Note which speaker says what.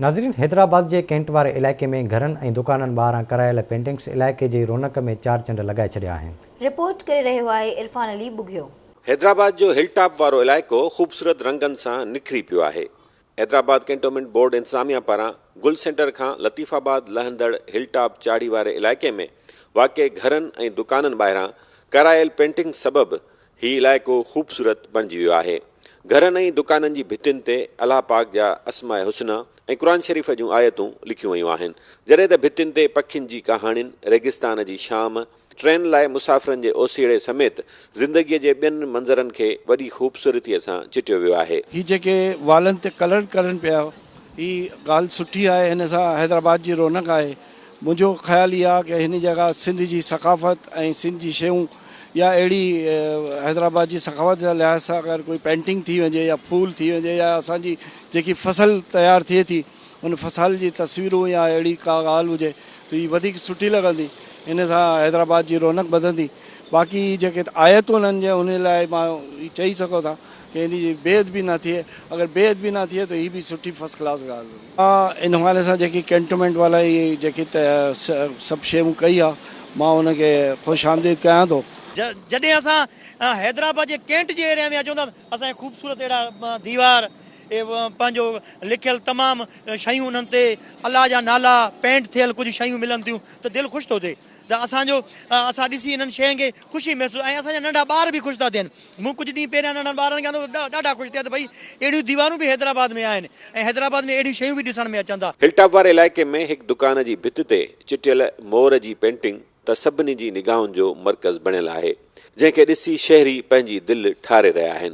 Speaker 1: ناظرين حيدرآباد جي ڪينٽ واري علائقي ۾ گهرن ۽ دڪانن ٻاهران ڪرايل پينٽنگس علائقي جي رونق ۾ چار چنڊ لڳائي ڇڏيا آهن.
Speaker 2: رپورٽ ڪري رهيو آهي عرفان علي ٻگهيو.
Speaker 3: حيدرآباد جو هل ٽاپ وارو علائقو خوبصورت رنگن سان نکري پيو آهي. حيدرآباد ڪينٽومينٽ بورڊ انتظاميا پاران گل سينٽر کان لطيف آباد لهندڙ هل ٽاپ چاڙهي واري علائقي ۾ واقع گهرن ۽ دڪانن ٻاهران ڪرايل پينٽنگز سبب هي علائقو خوبصورت بڻجي ويو آهي. گهرن ۽ دڪانن جي ڀتين تي الله پاڪ جا اسماء حسنيٰ ۽ قرآن شريف جون آيتون لکيون ويون آهن. جڏهن ته ڀتين تي پکين جي ڪهاڻين، ريگستان جي شام، ٽرين لاء مسافرن جي اوسيئڙي سميت زندگيء جي ٻين منظرن کي وڏي خوبصورتيء سان چٽيو ويو آهي.
Speaker 4: هي جيڪي والن تي ڪلر ڪرن پيا هي ڳالهه سٺي آهي هن سان حيدرآباد جي رونق آهي. منهنجو خيال اهو آهي ڪه هن جڳهه سنڌ جي ثقافت ۽ سنڌ جي شيون يا اهڙي حيدرآباد جي ثقافت جي لحاظ سان اگر ڪوئي پينٽنگ ٿي وڃي يا ڦول ٿي وڃي يا اسان جي جيڪي فصل تيار ٿئي ٿي ان فصل جي تصويرون يا اهڙي ڪا ڳالهه هجي ته هي وڌيڪ سٺي لڳندي ان سان حيدرآباد جي رونق وڌندي باقي جيڪي آيتون آهن جي ان لاء مان هي چئي سگهان ٿا ڪه ان جي بي ادبي نه ٿئي اگر بي ادبي نه ٿئي ته هي به سٺي فرسٽ ڪلاس ڳالهه هوندي. ان حوالي سان جيڪي ڪينٽومينٽ والا هي جيڪي سڀ شيون ڪئي آ مان ان کي خوش آمديد ڪيان ٿو.
Speaker 5: جڏهن اسان حيدرآباد جي ڪينٽ جي ايريا ۾ اچون ٿا ته اسان کي خوبصورت اهڙا ديوار پنهنجو لکيل تمام شيون انهن تي الله جا نالا پينٽ ٿيل ڪجهه شيون ملن ٿيون ته دل خوش ٿو ٿئي ته اسان جو اسان ڏسي انهن شين کي خوشي محسوس ۽ اسان جا ننڍا ٻار به خوش ٿا ٿين مون ڪجهه ڏينهن پهريان ننڍن ٻارن کي آندو ته ڏاڍا خوش ٿيا ته ڀئي اهڙيون ديوارون به حيدرآباد ۾ آهن ۽ حيدرآباد ۾ اهڙيون شيون به ڏسڻ ۾ اچن ٿا.
Speaker 3: هل ٽاپ واري علائقي ۾ هڪ دڪان جي ڀت تي چٽيل مور جي پينٽنگ ته سڀني جي نگاهن جو مرڪز بڻيل آهي، جنهن کي ڏسي شهري پنهنجي دل ٺاري رهيا آهن.